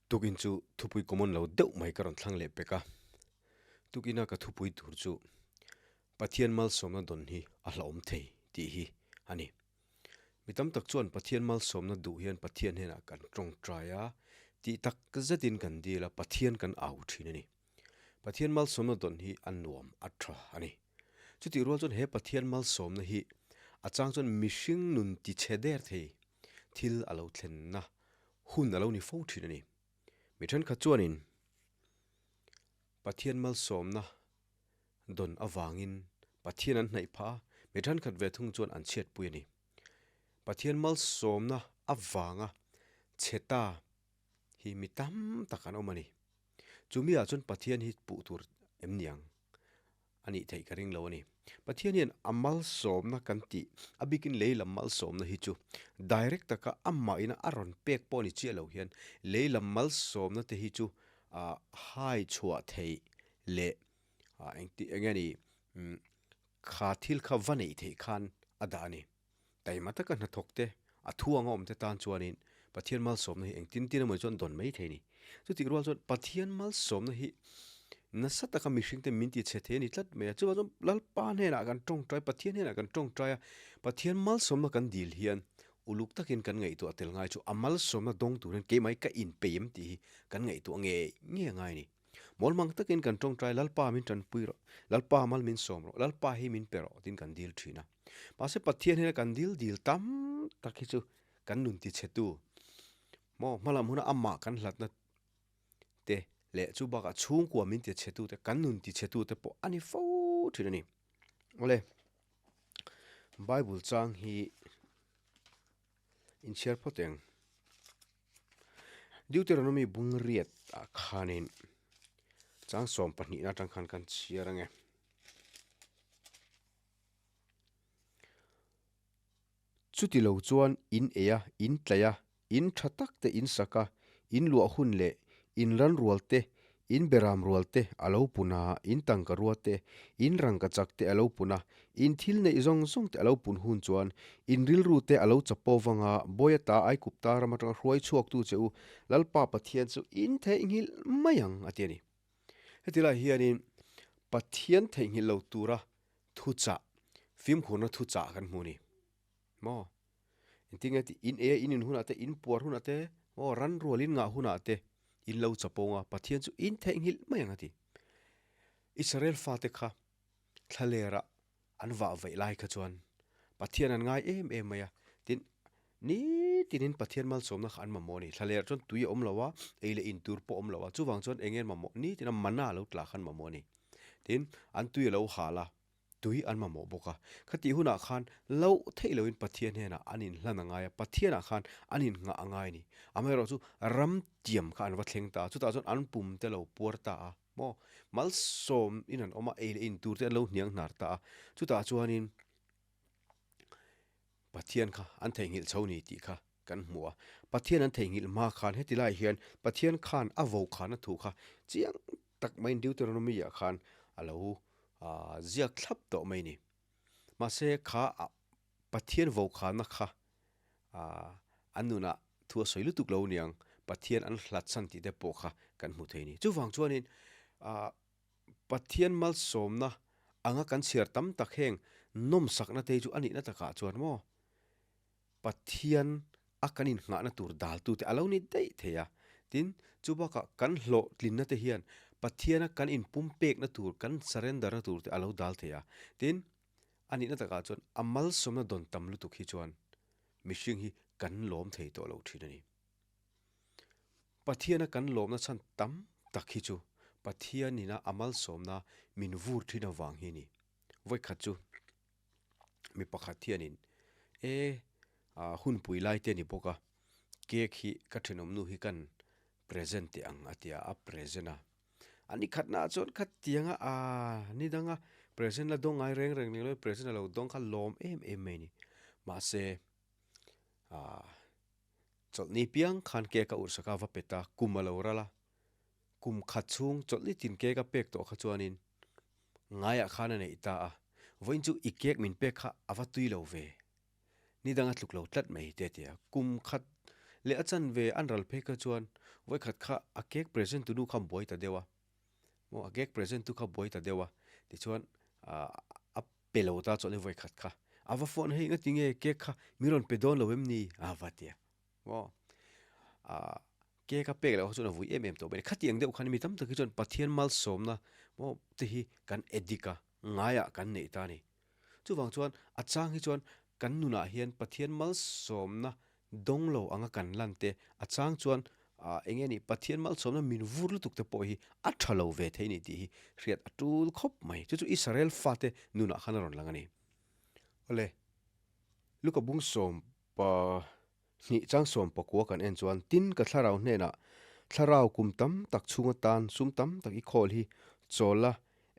Tukin chu thupui common lo deuh mai ka rawn thlang leh pek a. Tukina ka thupui tur chu Pathian malsawmna dawn hi a hlauhawm thei tih hi a ni. Mi tam tak chuan Pathian malsawmna duh hian Pathian hnenah kan tawngtai a, tih tak zetin kan dil a, Pathian kan au thin a ni. Pathian malsawmna dawn hi a nuam a tha a ni. Chutih rual chuan he Pathian malsawmna hi a chang chuan mihring nun tichhe der thei thil a lo thlenna hun a lo ni fo thin a ni. Mi thenkhat chuanin Pathian malsawmna dawn avangin Pathian an hnaih phah a, mi thenkhat ve thung chuan an chhiatpui a ni. Pathian malsawmna avanga chhe ta hi mi tam tak an awm a ni. Chumi ah chuan Pathian hi puh tur em ni ang? A nih theih ka ring lo a ni. Pathian hian a malsawmna kan tih, a bikin lei lam malsawmna hi chu direct taka amah ina a rawn pek pawh ni chiah lo hian lei lam malsawmna te hi chu hai chhuah theih leh engti eng nge ni kha thil kha va neih theih khan a dah a ni. Taima taka hnathawk te, a thu anga awm te tan chuanin Pathian malsawmna hi engtin tin emaw chuan dawn mai thei a ni. Chutih rual chuan Pathian malsawmna hi nasa taka mihring te min ti chhe thei a ni tlat mai a. Chuvang chuan Lalpa hnenah kan tawngtai, Pathian hnenah kan tawngtai a, Pathian malsawmna kan dil hian uluk takin kan ngaihtuah tel ngai chu a malsawmna dawng tur hian keimah hi ka inpeih em tih hi kan ngaihtuah ngei ngei a ngai a ni. Mawlmang takin kan tawngtai, Lalpa min tanpui rawh, Lalpa mal min sawm rawh, Lalpa hi min pe rawh tiin kan dil thin a. Mahse Pathian hian kan dil dil tam tak hi chu kan nun ti chhe tu maw hmalam huna amah kan hlatna te leh chu bakah chhungkua min ti chhe tu te kan nun ti chhe tu te pawh a ni fo thin a ni. Awle Bible chang hi inchhiar phawt eng. Deuteronomy bung riat ah khanin chang 12 na atang khan kan chhiar ange. Chuti lo chuan in ei a, in tlaih a, in tha tak te in sak a, in luah hun leh in ran rual te, in beram rual te a lo pun a, in tangka rua te, in rangka chak te a lo pun a, in thil neih zawng zawng te a lo pun hun chuan in rilru te a lo chapo vang a, Bawi ata Aikupta ram atanga hruai chhuaktu che u Lalpa Pathian chu in theihnghilh mai ang, a ti a ni. Heti lai hianin Pathian theihnghilh lo tura thuchah, fimkhurna thuchah kan hmu a ni. Maw? Engtin nge tih in ei a, in in hunah te, in puar hunah te, maw ran rual in ngah hunah te in lo chapawng a, Pathian chu in theihnghilh mai ang a ti. Israel fate kha thlalera an vah vaih lai kha chuan Pathian an ngai em em mai a, tin nitinin Pathian malsawmna kha an mamawh a ni. Thlaler chuan tui a awm lo a, ei leh in tur pawh a awm lo a, chuvang chuan eng nge an mamawh? Nitina mana lo tla kha an mamawh a ni. Tin, an tui a lo hal a, tui an mamawh bawk a. Khatih hunah khan loh theih loin Pathian hnenah an inhlan a ngai a, Pathianah khan an innghah a ngai a ni. Amaherawhchu ram tiam kha an va thleng ta a, chutah chuan an pum te lo puar ta a. Maw? Malsawm in an awm a, ei leh in tur te an lo hniang hnar ta a. Chutah chuanin Pathian kha an theihnghilh chho ni tih kha kan hmu a. Pathian an theihnghilh hma khan heti lai hian Pathian khan a vo khan a thu kha chiang tak maiin Deuteronomy ah khan a lo ziak thlap tawh mai ni. Mahse kha Pathian vo khanna kha an nunah thu a sawi lutuk lo niang, Pathian an hlat chhan tih te pawh kha kan hmu thei a ni. Chuvang chuanin Pathian malsawmna anga kan chhiar tam tak heng nawmsakna te hi chu a nihna takah chuan maw Pathian a kan innghahna tur daltute a lo ni daih thei a. Tin, chu bakah kan hlawhtlinna te hian Pathiana kan inpumpekna tur, kan surrender na tur te a lo dal thei a. Tin, a nihna takah chuan a malsawmna dawn tam lutuk hi chuan mihring hi kan lawm thei tawh lo thin a ni. Pathiana kan lawmna chhan tam tak hi chu Pathianina a malsawmna min vur thin avang hi a ni. Vawikhat chu mi pakhat hianin e hunpui lai te a ni bawk a, cake hi ka thenawmnu hi kan present teh ang a ti a, a present a. A ni khatnaah chuan khatianga a ni danga present la dawng ngai reng reng ni lo present a lo dawng kha lawm em em mai a ni. Mahse chawlhni piang khan cake a urhsak a va pet a, kum a lo ral a, kum khat chhung chawlhni tin cake a pek tawh kha chuanin ngaiah khan a neih ta a, vawiin chu i cake min pek kha a va tui lo ve, ni danga tluk lo tlat mai te a ti a, kum khat. Leh a chanve an ral phei kha chuan vawikhat kha a cake present tu nu kha buai ta deuh a, maw a cake present tu kha buai ta deuh a, tichuan a pe lo ta chuan vawikhat kha a va phone hei ngati nge cake kha mi rawn pe dawn lo em ni a va ti a, maw cake a pek loh kha chuan a vui em em tawh mai a ni. Khatiang deuh khan mi tam tak hi chuan Pathian malsawmna maw te hi kan addict a, ngaiah kan neih ta a ni. Chuvang chuan a chang hi chuan kan nunah hian Pathian malsawmna dawng lo anga kan lan te, a chang chuan eng nge ni Pathian malsawmna min vur lutuk te pawh hi a tha lo ve thei ni tih hi hriat a tul khawp mai. Chu chu Israel fate nunah khan a rawn lang a ni. Awle, Luka bung sawm pa Hnih chang 19 kan en chuan tin ka thlarau hnenah, Thlarau kum tam tak chhung atan sum tam tak i khawl hi chawl la,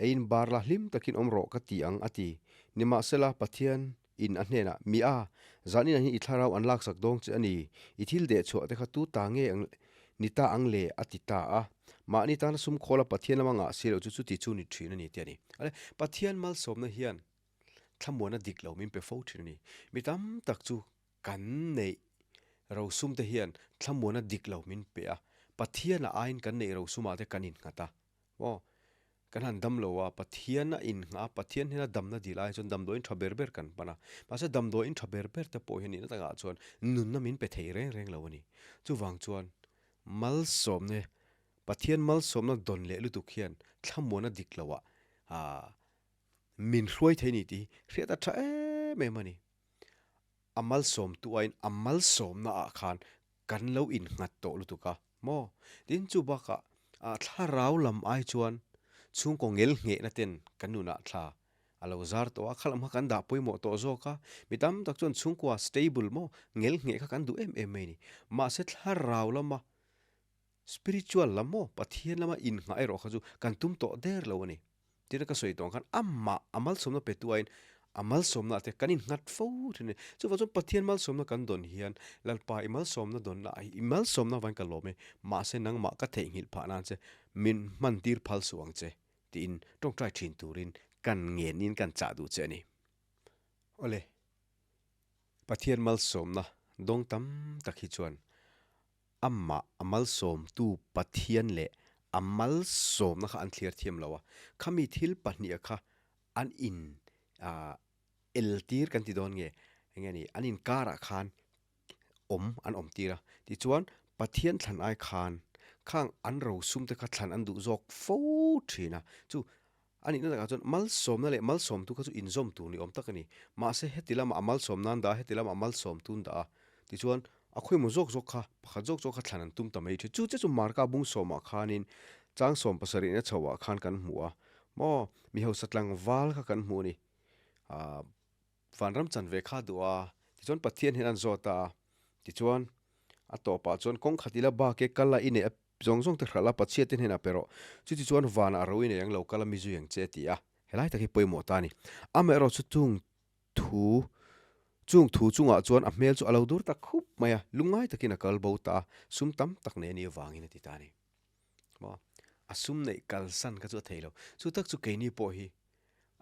eiin bar la hlim takin awm rawh ka ti ang a ti. Nimahsela, Pathian in a hnenah, Mi a, zanin ah hian i thlarau an laksak dawng che a ni, i thil deh chhuah te kha tu ta nge ang ni ta ang le a ti ta a. Mahni tana sum khawla Pathian lama ngah si loh chu chuti chu ni thin a ni ti a ni. Pathian malsawmna hian thlamuana dik lo min pe fo thin a ni. Mi tam tak chu Kan neih rosum te hian thlamuana dik lo min pe a, Pathian a aiin kan neih rosumah te kan innghat a, maw? Kan han dam lo a, Pathian a innghah a, Pathian hnena damna dil ai chuan damdawiin tha ber ber kan pan a, mahse damdawiin tha ber ber te pawh hian nihna takah chuan nunna min pe thei reng reng lo a ni. Chuvang chuan malsawmna, Pathian malsawmna dawn leh lutuk hian thlamuana dik loah min hruai thei a ni tih hi hriat a tha em em a ni. A malsawmtu aiin a malsawmna ah khan kan lo innghat tawh lutuk a maw? Tin chu bakah thlarau lam ai chuan chhungkaw ngel nghehna ten kan nunah thla a lo zar tawh a, kha lam kha kan dah pawimawh tawh zawk a, mi tam tak chuan chhungkua stable maw ngel ngheh kha kan duh em em mai a ni. Mahse thlarau lama Spiritual lam maw Pathian lama innghah erawh kha chu kan tum tawh der lo a ni. Tina ka sawi tawh ang khan amah a malsawmna petu aiin a malsawmna te kan innghat fo thin a ni. Chuvang chuan Pathian malsawmna kan dawn hian Lalpa i malsawmna dawnna ah hi i malsawmna avangin ka lawm e, mahse nangmah ka theihnghilh phah nan che min hman tir phal suh ang che tiin tawngtai thin turin kan ngenin kan chah duh che a ni. Awle, Pathian malsawmna dawng tam tak hi chuan Amah a malsawmtu Pathian leh a malsawmna kha an thlir thiam lo a, khami thil pahniha kha an in el tir kan ti dawn nge, enge ni, an inkarah khan awm an awm tir a. Tichuan, Pathian thlan ai khan khang an rosum te kha thlan an duh zawk fo thin a, chu A nihna takah chuan malsawmna leh malsawmtu kha chu inzawm tur ni awm tak a ni. Mahse heti lamah a malsawm nan dah a, heti lamah malsawmtu an dah a. Tichuan, a khawimaw zawk zawk kha, pakhat zawk zawk kha thlan an tum ta mai thin. Chu che chu Marka bung sawmah khanin chang sawm pasarihna chhoah khan kan hmu a. Maw, mi hausa tlangval kha kan hmu a ni. Aaa. Vanram chanve kha duh a, tichuan Pathian hian an zawt a, tichuan a tawpah chuan kawng khat ila bak e, kal a i neih a zawng zawng te hralh a, Pathian te hnenah pe rawh, chuti chuan vanah ro i nei ang lo, kal a mi zui ang che a ti a, helai tak hi pawimawh ta a ni. Amaherawh chu chung thu chung thu chungah chuan a hmel chu a lo dur ta khup mai a, lungngai takin a kal bo ta a, sum tam tak nei a nih avangin a ti ta a ni. Maw? A sum neih kalsan kha chu a thei lo. Chu tak chu keini pawh hi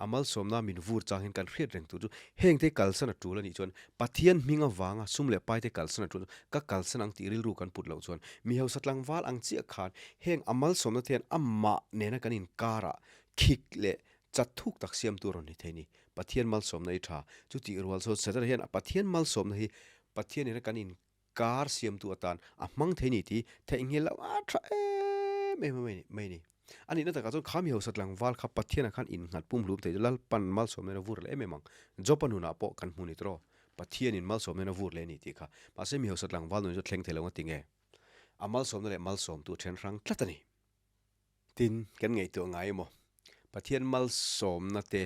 a malsawmna min vur changin kan hriat reng tur chu heng te kalsan a tul a nih chuan Pathian hming avanga sum leh pai te kalsan a tul ka kalsan ang tih rilru kan put loh chuan mi hausa tlangval ang chiah khan heng a malsawmna te hian amah nena kan inkarah khik leh chat thuk tak siam tur a rawn ni thei ni. Pathian malsawmna hi tha. Chutih rual sawn Setana hian Pathian malsawmna hi Pathian nena kan in Kar siamtu atan a hmang thei ni tih theihnghilh loh a tha em em a mai ni. A nihna takah chuan kha mi hausa tlangval kha Pathianah khan innghat pumhlum thei chu Lalpan malsawmna in a vur leh em em ang. Job-a nunah pawh kan hmu ni tawh. Pathianin malsawmna in a vur leh a ni tih kha. Mahse mi hausa tlangval nun chu thleng thei lo nga ti nge? A malsawmna leh malsawmtu a then hrang tlat a ni. Tin, kan ngaihtuah ngai emaw? Pathian malsawmna te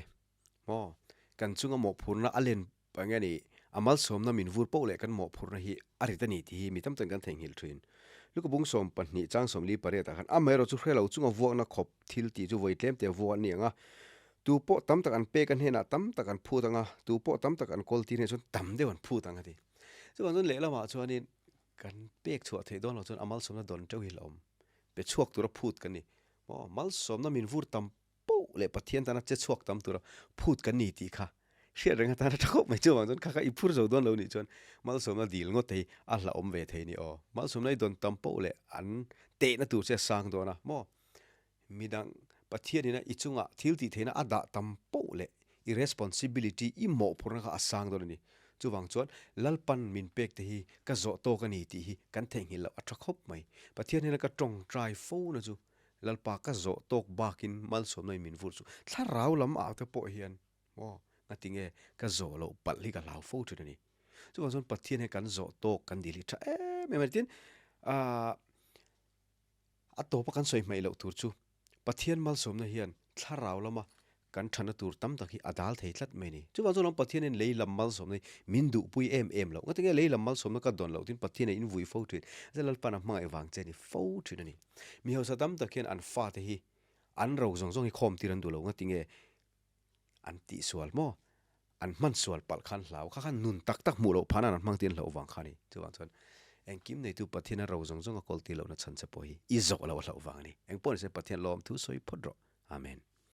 maw? Kan chunga mawhphurhna a len Eng nge ni, a malsawmna min vur poh leh kan mawhphurhna hi a rit a ni tih hi mi tam takin kan theihnghilh thin. Lukabung 12 chang 48 ah khan amaherawh chu hrelo chunga vuakna khawp thil tih chu vawi tlem te vuak an ni ang a, tu pawh tam tak an pek a hnenah tam tak an phut ang a, tu pawh tam tak an kawl tir hnenah chuan tam deuh an phut ang a ti. Chuvang chuan lehlamah chuanin kan pek chhuah theih dawn loh chuan a malsawmna dawn teuh hi hlauhawm pe chhuak tura phut kan ni. Maw, malsawmna min vur tam poh leh Pathian tana che chhuak tam tura phut kan ni tih kha. Hriat reng atan a tha khawp mai chuvang chuan kha kha i phur zo dawn lo nih chuan malsawmna dil ngawt te hi a hlauhawm ve thei ni aw. Malsawmna i dawn tam poh leh an tehna tur che a sang dawn a maw? Midang Pathian ina i chungah thil tih theihna a dah tam poh leh i responsibility i mawhphurhna kha a sang dawn a ni. Chuvang chuan Lalpan min pek te hi ka zawh tawk a ni tih hi kan theihnghilh loh a tha khawp mai. Pathian hian ka tawngtai fo na chu Lalpa ka zawh tawk bakin malsawmna in min vur chu thlarau lam ah te pawh hian maw ngatinge ka zawh loh palh hi ka hlau fo thin a ni. Chuvang chuan Pathian hian kan zawh tawk kan dil hi tha em em a ni. Tin, aah a tawpa kan sawi hmaih loh tur chu Pathian malsawmna hian thlarau lama kan thana tur tam tak hi a dal thei tlat mai a ni. Chuvang chuan Pathianin lei lam malsawmna hi min duhpui em em loh. Ngatinge lei lam malsawmna ka dawn loh tin Pathian a invui fo thin. Chuan Lalpan a hmangaih vang che a ni fo thin a ni. Mi hausa tam tak hian an fate hi an ro zawng zawng hi khawm tir an duh lo. Ngatinge an tihsual maw? An hman sual palh khan hlau. Kha khan nun tak tak hmuh loh phana an hmang tir an hlauh vang kha a ni. Chuvang chuan engkim neitu Pathian a ro zawng zawng a kawl tir lohna chhan che pawh hi i zawh loh a hlauh vang a ni. Engpawh nise Pathian lawmthu sawi phawt rawh. Amen.